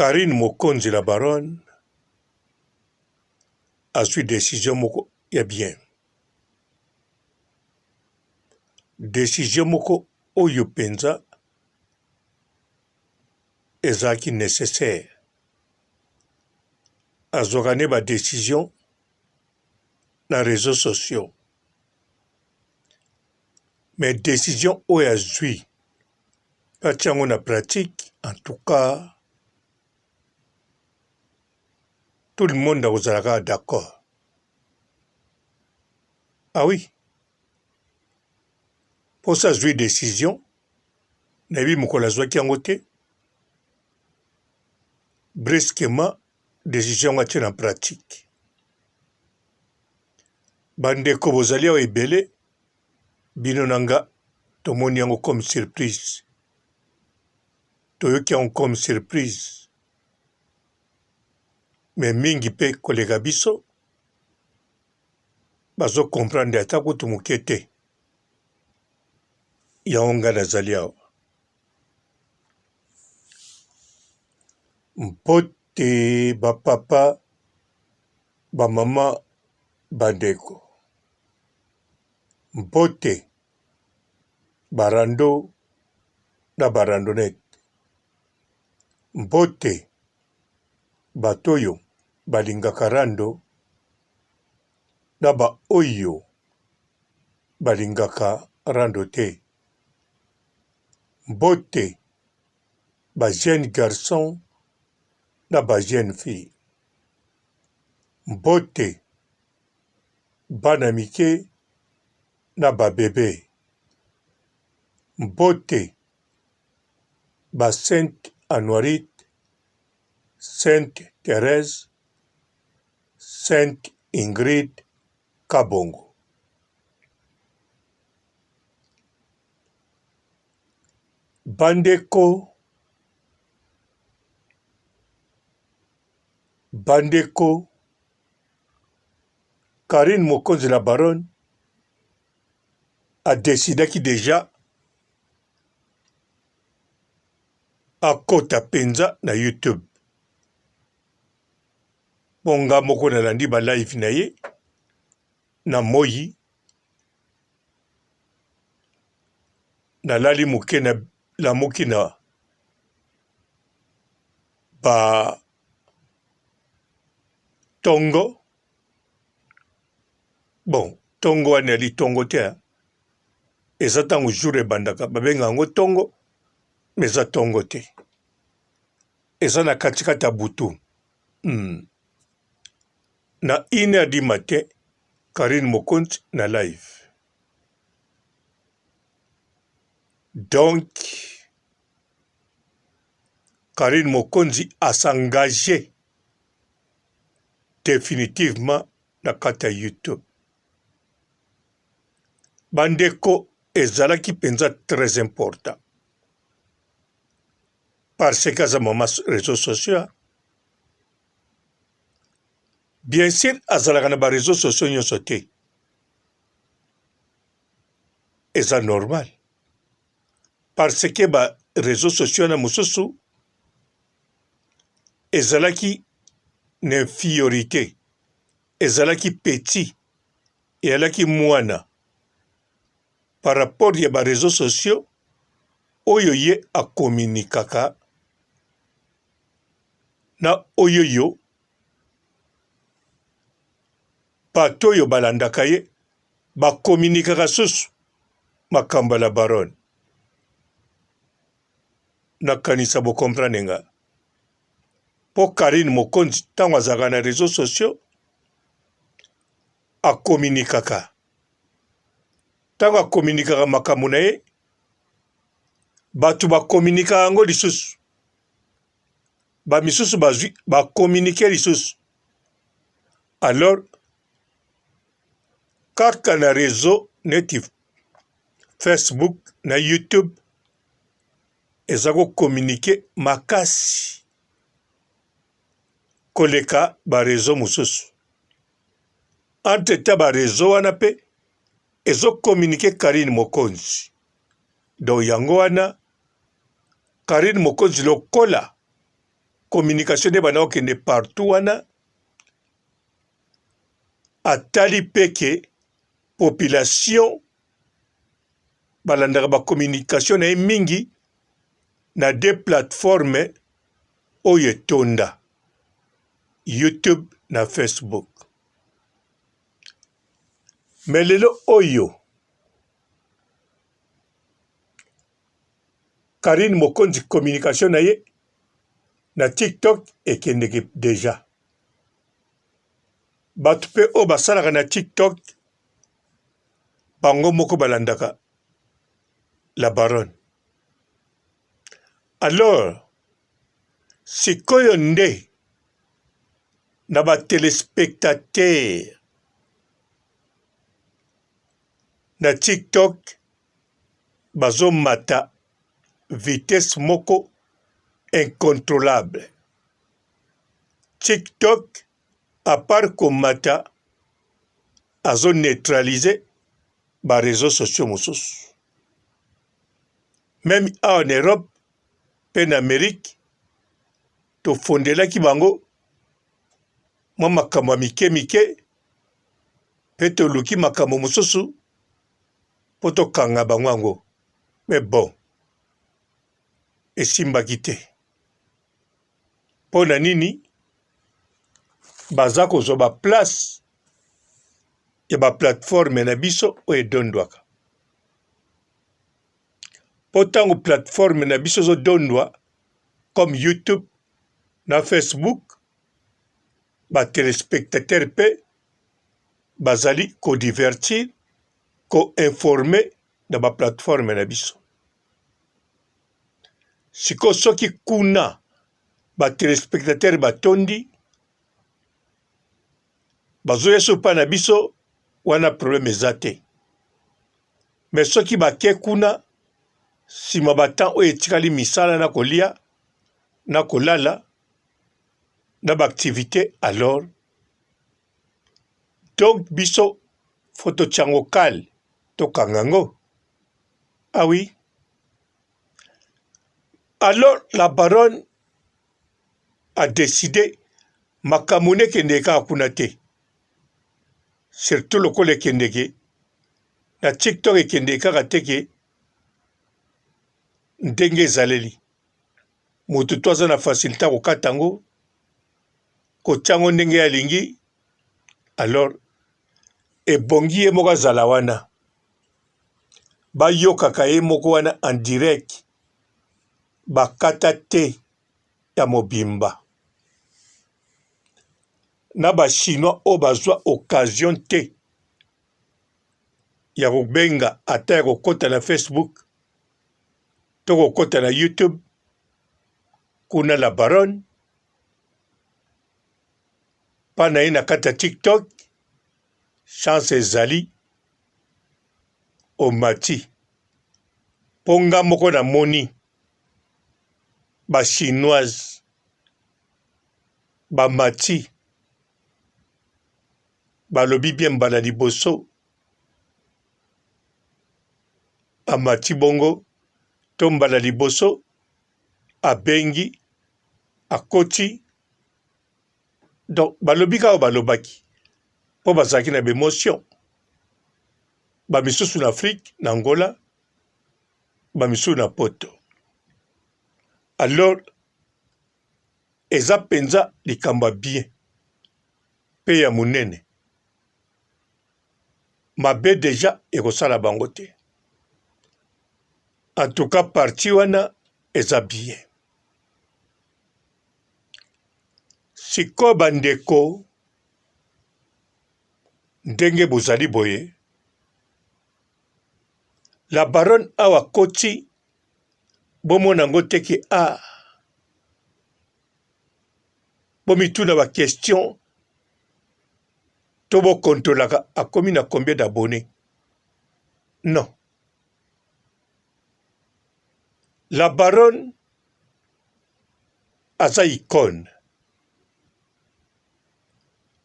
Carine Mokonzi la baronne azui decision moko ya bien. Decision moko oyo penza ezalaki necessaire. Azwaka nde ba decision na reseaux sociaux. Mais decision oyo azui atia yango na pratique en tout cas tout le monde akozala kaka d'accord. Ah oui, mposa azui decision, nayebi mokolo azwaki yango te, brusquement decision yango atie na pratique. Bandeko bozali awa ebele, bino na nga tomoni yango comme surprise, toyoki yango comme surprise, mais mingi mpe koleka biso bazo comprendre ata kutu moke te. Yango nga nazali awa. Mbote ba papa, ba mama, ba ndeko. Mbote ba rando na ba randonnette. Mbote bato oyo balingaka rando na ba oyo balingaka rando te. Mbote ba jeunes garçons na ba jeunes filles. Mbote bana mike na ba bebes. Mbote ba Sainte Anuarite, Sainte Therèse, Sainte Ingrid Kabongo. Bandeko, bandeko, Carine Mokonzi la baronne a decidaki dejà akota penza na YouTube. Po nga moko nalandi ba live na ye na moyi nalali moke na lamuki na ba tongo bon tongo wana ezali tongo te eza ntango jour ebandaka babenga yango tongo mais eza tongo te eza na katikati ya butu hmm. Na une heure du matin Carine Mokonzi na live donc Carine Mokonzi a s'engager definitivement na kati ya YouTube. Bandeko ezalaki mpenza très important parce que aza mama réseaux sociaux Bien sur azalaka na ba reseaux sociaux nionso te. Eza normal. Parce que ba reseaux sociaux na mosusu ezalaki na inferiorite, ezalaki petit, ezalaki mwana par rapport ya ba reseaux sociaux oyo ye a communiquaka na oyoyo bato oyo balandaka ye ba communiquaka susu makambo ya la baronne. Nakanisa bo comprendre nga. Po Carine Mokonzi tango azalaka na reseaux sociaux a communiquaka. Tango a communiquaka makambo na ye bato ba communiquaka yango lisusu. Ba misusu bazwi ba communiquer lisusu. Alors kaka na reseau neti Facebook na YouTube eza ko communiquer makasi koleka ba reseau mosusu. Entre temps ba reseau wana pe ezo communiquer Carine Mokonzi. Donc yango wana Carine Mokonzi lokola. Communication nde banda kokende partout wana. Atali mpe ke population balandaka ba communication na ye mingi na deux plateformes oyo etonda YouTube na Facebook. Mais lelo oyo Carine Mokonzi communication na ye na TikTok ekendeke dejà. Bato mpe oyo basalaka na TikTok bango moko balandaka la baronne. Alors sikoyo nde na ba telespectateurs na TikTok bazo mata vitesse moko incontrolable. TikTok à part komata azo neutraliser ba reseaux sociaux mosusu. Meme awa na Europe mpe na Amerique tofondelaki bango mwa makambo ya mike mike mpe toluki makambo mosusu mpo tokanga bango yango mais bon esimbaki te. Mpo na nini baza kozwa ba place ya ba plateforme na biso oyo edondwaka? Mpo ntango plateforme na biso ezodondwa comme YouTube na Facebook, ba telespectateurs mpe bazali ko divertir, ko informer na ba plateforme na biso. Sikoyo soki kuna ba telespectateurs batondi bazoya so epai na biso wana problème eza te. Mais soki bake kuna nsima ba temps oyo etikali misala na kolia na kolala na ba activite alors donc biso faut totia yango cale tokanga yango ah oui alors la baronne a decide makambo nde ekendeke kaka kuna te surtout lokola ekendeke na tiktok ekendeke kaka te ke ndenge ezaleli moto to aza na facilité ya kokata yango kotia yango ndenge ye alingi alors ebongi ye moko azala wana bayokaka ye moko wana en direct bakata te ya mobimba na ba chinois oyo bazwa occasion te ya kobenga ata ya kokota na Facebook to kokota na YouTube kuna la baronne pa na ye na kati ya TikTok chance ezali omati po nga moko na moni ba chinoise ba mati balobi bien mbala liboso amati bongo to mbala liboso abengi akoti donc balobi kaka balobaki mpo bazalaki na baemotion bamisusu na Afrique na Angola bamisusu na poto alors eza mpenza likambo ya bien mpe ya monene mabe deja ekosala bango te en tout cas parti wana eza bien sikoyo bandeko ndenge bozali boye la baronne awa koti bomona yango te ke a ah, bomituna ba question to bokontolaka akomi na combien d'abonnés non la baronne aza icone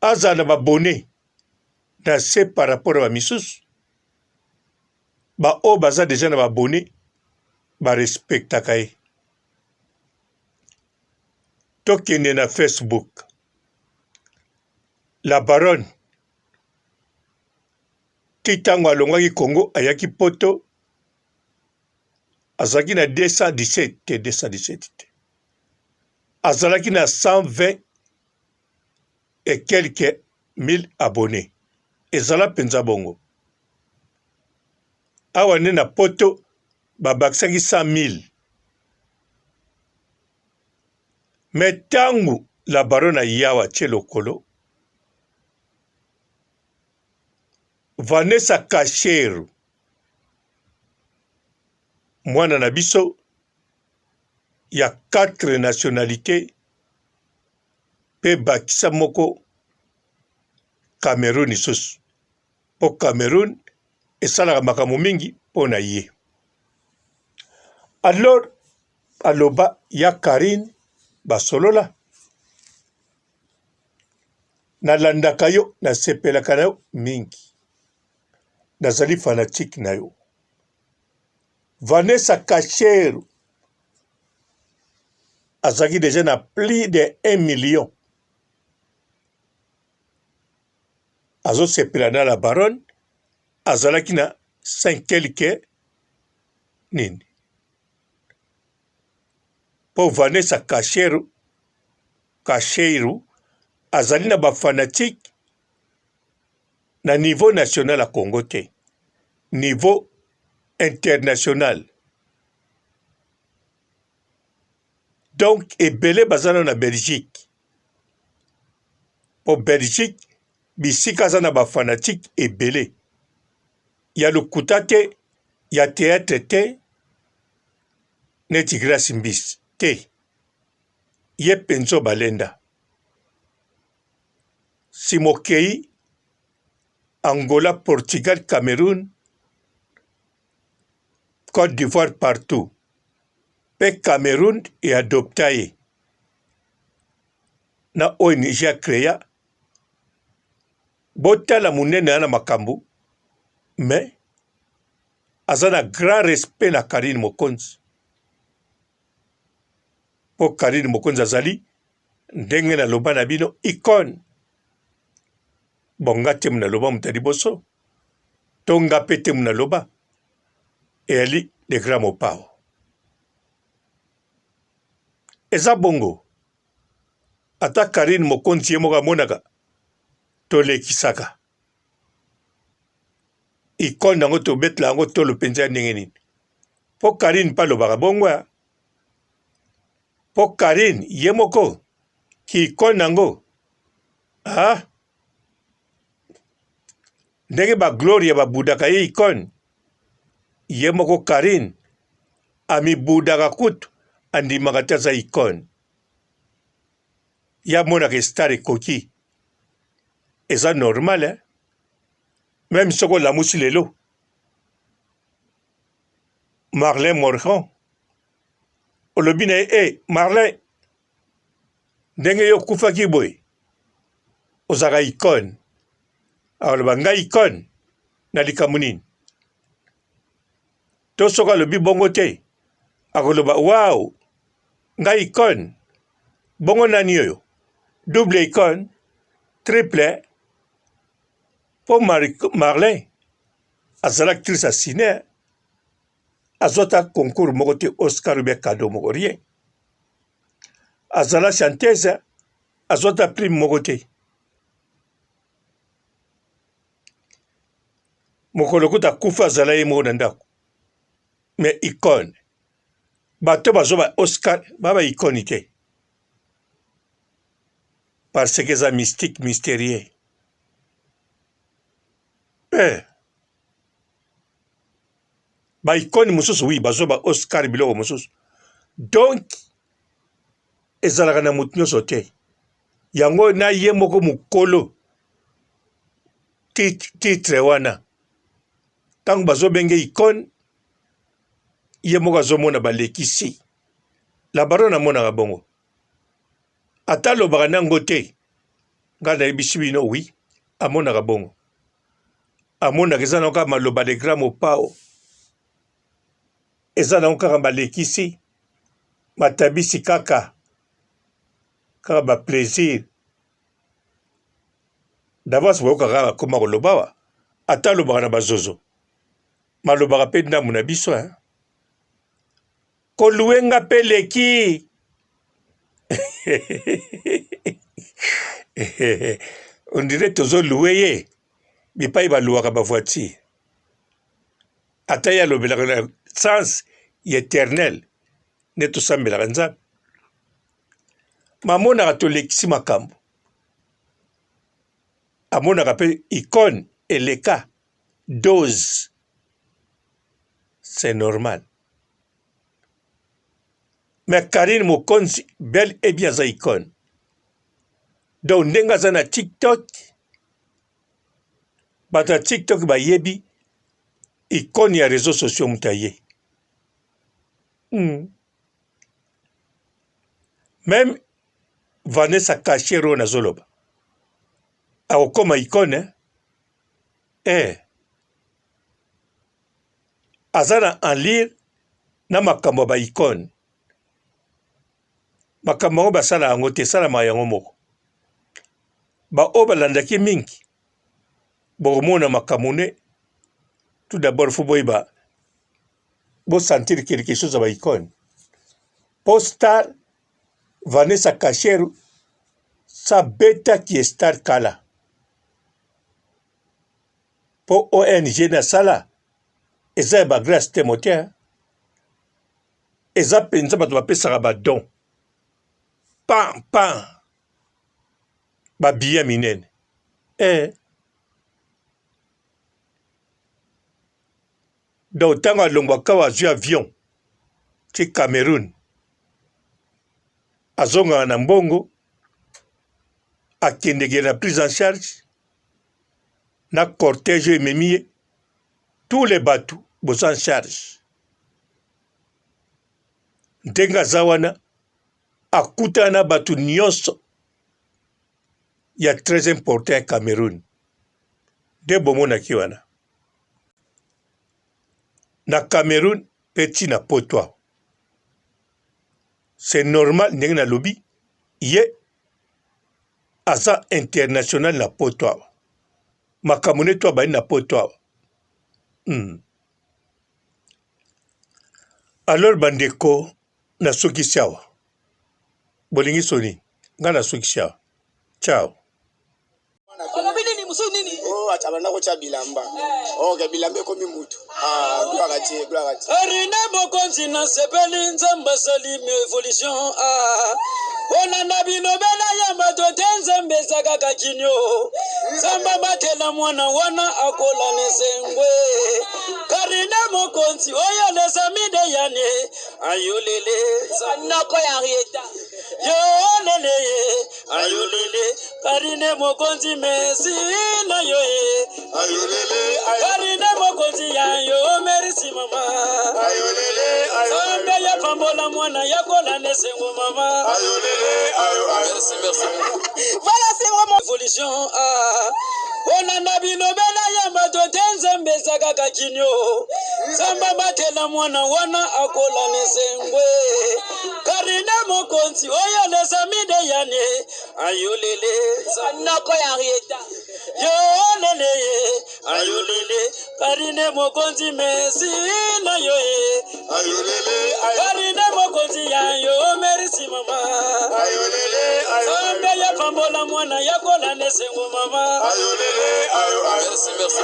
azala na babone na se par rapport ya bamisusu baoyo baza deja na babone barespectaka ye. Tokende na Facebook. La baronne ti ntango alongwaki Congo ayaki poto azalaki na 217 te 217 te azalaki na 120 et quelques mille abonnés ezala mpenza bongo awa nde na poto babakisaki 100 mille me ntango la baronne ayawa atie lokolo Vanessa Kasheru mwana na biso ya 4 nationalites mpe bakisa moko Cameroun lisusu mpo Cameroun esalaka makambo mingi mpo na ye. Alors aloba ya Carine basolola Nalandaka yo, nasepelaka na yo mingi. Nazali fanatique na yo. Vanessa Kachero azalaki deja na plus de 1 million. Azosepela na la baronne, azalaki na 5 quelque nini. Po Vanessa Kachero Kasheiro azali na ba fanatiques na niveau national ya Congo te, niveau international. Donc ebele baza nano na Belgique, po Belgique bisika aza na ba fanatiques ebele ya lokuta te, ya theatre te, neti Grace Mbisi te. Ye penzo balenda. Sima okeyi Angola, Portugal, Cameroun, Cote d'Ivoire partout pe Cameroun e adopta ye na ONG a crea. Botala munene wana makambu mais aza na grand respect na Carine Mokonzi. Po Carine Mokonzi azali ndenge na loba na bino icone. Bon nga te na loba moto ya liboso to nga pe te na loba eyali le grand Mopao. Eza bongo ata Carine Mokonzi ye moko amonaka tolekisaka icone yango tobetela yango tolo mpenza ya ndenge nini mpo Carine mpe alobaka bongo ya mpo Carine ye moko ki icone yango ah ndenge ba Gloria babudaka ye icone ye moko Carine amibudaka kutu andimaka te aza icone ye amonaka star ekoki eza normal hein? Meme soki olamusi lelo Marlin Morgan olobi na ye hey, eh, Marlin ndenge yo okufaki boye ozalaka icone aloba ngai icone na likambo nini to soki alobi bongo te akoloba wow ngai icone bongo nani oyo double icone triple mpo Marlin azala actrice ya cine azwa ata concours moko te Oscar ou bien cadeau moko rien azala chanteuse azwa ata prime moko te mokolo kuta akufa azala ye moko na ndako mais icone bato bazwa ba Oscar ba ba icone te parce que eza mystique mystérieux eh. Ba icone mosusu oui bazwa ba Oscar biloko mosusu donc ezalaka na moto nyonso te yango na ye moko mokolo titre wana ntango bazobenge icone ye moko azomona balekisi la baronne amonaka bongo ata alobaka nango te ngai nayebisi bino oui amonaka bongo amonaka eza nango kaka maloba de grand mopao eza nango kaka balekisi matabisi kaka. Kaka ba plaisir. D'avance boyokaka kaka akoma koloba awa. Ata alobaka na bazozo. Malobaka pe ndambu na biso hein. Koluwe nga pe eleki. On dirait tozo louer ye bipai baluwaka ba voiture. Ata ye alobelaka na sens ya eternel nde tosambelaka Nzambe. Mamonaka tolekisi makambo. Amonaka pe icone eleka dose. C'est normal. Mais Carine Mokonzi bel et bien aza icone. Donc ndenge aza na TikTok, bato ya TikTok bayebi icone ya réseaux sociaux moto aye. Meme Vanessa Cacher oyo nazoloba akokoma icone eh. Aza na en lire na makambo ya ba icone. Makambo yango basala yango te, esalamaka yango moko. Ba oyo balandaki mingi bokomona makambo ne tout d'abord faut boyeba bo sentir quelque chose ya ba icone. Po star Vanessa Kasheru sa beta ki star kala. Po ONG nasala eza ya ba grace temo te hein. Eza penza bato bapesaka ba don pan pan ba billet minene eh. Donc ntango alongwaka awa azwi avion ti Cameroun azongaka na mbongo akendeke na prise en charge na cortège oyo ememi ye tous les bato boza en charge ndenge aza wana akutana na bato nyonso ya très important ya Cameroun nde bomonaki wana na Cameroun mpe ti na poto awa c'est normal ndenge nalobi ye aza international na poto awa makambo neti abandi na poto awa Alors bandeko nasukisi awa bolingi soni ngai nasukisi awa ciao. Olobi nini mususu nini? Oh, acha banda kotia bilamba. Eh. Okay, bilamba ekomi mutu. Ah, gloire à Dieu, gloire à Dieu. Arine mokonzi na sepeli nzambe asali evolution ah. Kolanda bilobela ya bato te nzambe eza kaka kinio nzambe abatela mwana wana akola na esengwe karine mokonzi oyo lesamide yane ayolele noko ya Henrietta yolele ye ayolele karine mokonzi mesi na yo ye ayolele karine mokonzi ya yo merisi mama ayolele nzambe ya pambola mwana ya kola na esengo mama ayolele ayo merci merci voilà c'est vraiment évolution ah kolanda bilobela ya bato te nzambe eza kaka kinio nzambe abatela mwana wana akola na esengwe Karine mokonzi oyo lesamide yane ayolele noko ya Henrietta yolele ye ayolele Karine mokonzi mesi na yo ye ayolele Karine mokonzi ya yo merisi mama ayolele Nzambe ya pambola mwana ya kola nesengo mama ayolele ayo merci merci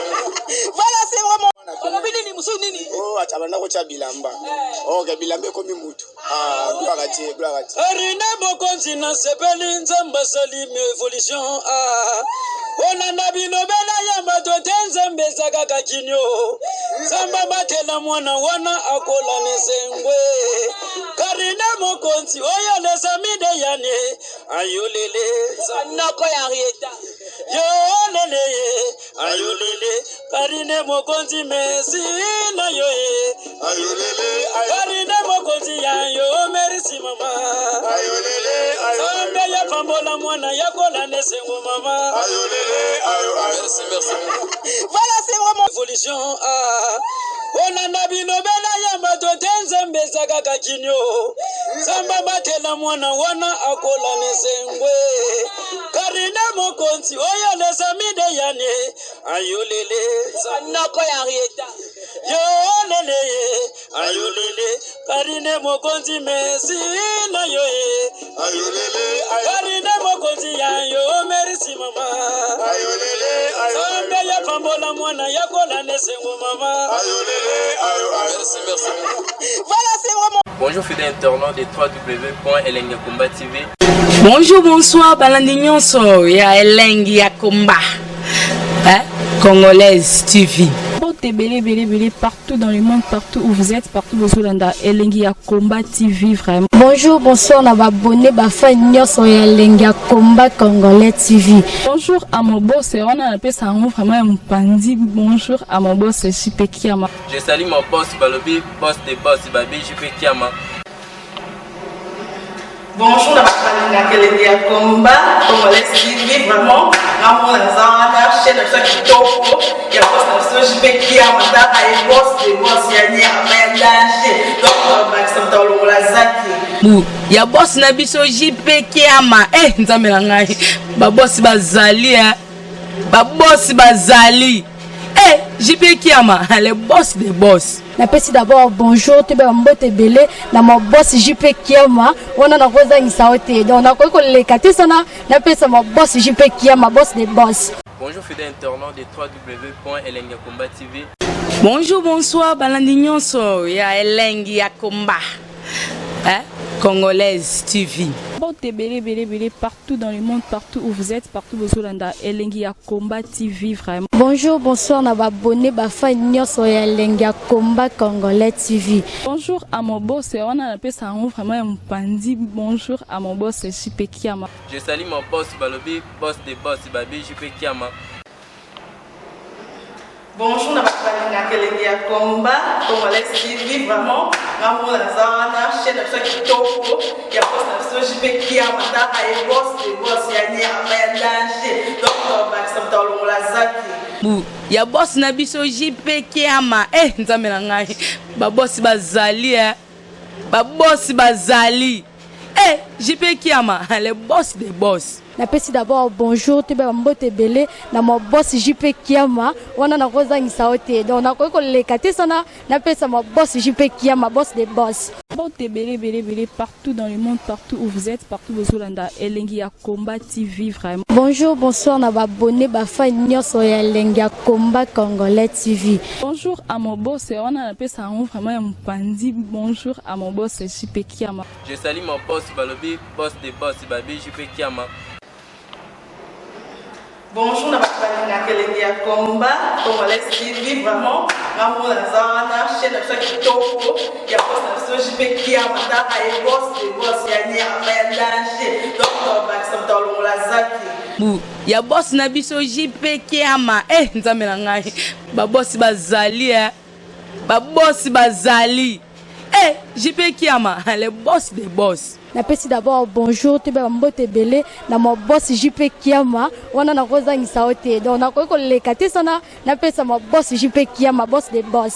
voilà c'est vraiment olobi nini mosusu nini oh acha banda kotia bilamba eh. okay bilamba ekomi mutu ah gloire à Dieu gloire à Dieu Arine mokonzi na sepeli nzambe asali evolution ah kolanda bilobela ya bato te nzambe eza kaka kinio nzambe abatela mwana wana akola na esengwe karine mokonzi oyo lesamide yane ayolele noko ya Henrietta yolele ye ayolele karine mokonzi mesi na yo ye ayolele karine mokonzi ya yo merisi mama ayolele nzambe ya pambola mwana ya kola na esengo mama ayolele ayo merci merci voilà c'est vraiment évolution ah. Kolanda bilobela ya bato te nzambe eza kaka kinio nzambe abatela mwana wana akola nesengwe karine mokonzi oyo lesamide yane ayolele noko ya Henrietta yolele ye ayolele karine mokonzi mesi na yo ye ayolele karine mokonzi ya yo merisi mama ayolele nzambe ya pambola mwana ya kola nesengo mama ayolele ayo merci merci voilà c'est vraiment Bonjour fidèles internautes de www.elengakomba TV. Bonjour, bonsoir, balandi nyonso ya elengi ya komba. Hein? Congolaise TV. Mbote ebele ebele ebele partout dans le monde, partout où vous êtes, partout bozolanda elengi ya combat TV vraiment. Bonjour, bonsoir na ba abonné ba fan nyonso ya elengi ya combat congolais TV. Bonjour à mon boss, wana napesa yango vraiment ya mopanzi. Bonjour à mon boss JP Kiama. Je salue mon boss Balobi, boss de boss Babi JP Kiama. Bonjour na bato balingaka elengi ya combat congolais TV vraiment ngamona naza wana chaîne na biso ya kitoko ya boss na biso JP Kiama tala ye boss de boss ya nyama ya danger donc bakisa moto alongola zaki bu ya boss na biso JP Kiama eh nzambe na ngai ba boss bazali eh ba boss bazali eh JP Kiama le boss de boss Napesi d'abord bonjour toyeba ba mbote ebele na ma boss JP Kiama wana nakozangisa yo te donc nakoki koleka te sana napesa ma boss JP Kiama boss de boss. Bonjour fidèles internautes de www.elengakomba TV. Bonjour, bonsoir, balandi nyonso ya elengi ya komba. Hein? Congolaise TV. Mbote ebele ebele ebele partout dans le monde, partout où vous êtes, partout bozolanda elengi ya combat TV vraiment. Bonjour, bonsoir na ba abonné ba fan nyonso ya elengi ya combat congolais TV. Bonjour à mon boss, wana napesa yango vraiment ya mopanzi. Bonjour à mon boss JP Kiama. Je salue mon boss Balobi, boss de boss Babi JP Kiama. Bonjour na bato balingaka elengi ya combat congolais TV vraiment ngamona naza wana chaîne na biso ya kitoko ya boss na biso JP Kiama tala ye boss de boss ya nyama ya danger donc bakisa moto alongola zaki bu ya boss na biso JP Kiama eh nzambe na ngai ba boss bazali eh ba boss bazali eh JP Kiama le boss de boss Napesi d'abord bonjour toyeba ba mbote ebele na ma boss JP Kiama wana nakozangisa yo te donc nakoki koleka te sana napesa ma boss JP Kiama boss de boss. Mbote ebele ebele ebele partout dans le monde, partout où vous êtes, partout bozolanda elengi ya combat TV vraiment. Bonjour, bonsoir na ba abonné ba fan nyonso ya elengi ya combat congolais TV. Bonjour à mon boss, wana napesa yango vraiment ya mopanzi. Bonjour à mon boss JP Kiama. Je salue mon boss Balobi, boss de boss Babi JP Kiama. Bonjour na bato balingaka elengi ya combat congolais TV vraiment ngamona naza wana chaîne na biso ya kitoko ya boss na biso JP Kiama tala ye boss de boss ya nyama ya danger donc bakisa moto alongola zaki bu ya boss na biso JP Kiama eh nzambe na ngai ba boss bazali eh ba boss bazali eh JP Kiama le boss de boss. Napesi d'abord bonjour toyeba ba mbote ebele na ma boss JP Kiama wana nakozangisa yo te donc nakoki koleka te sana napesa ma boss JP Kiama boss de boss.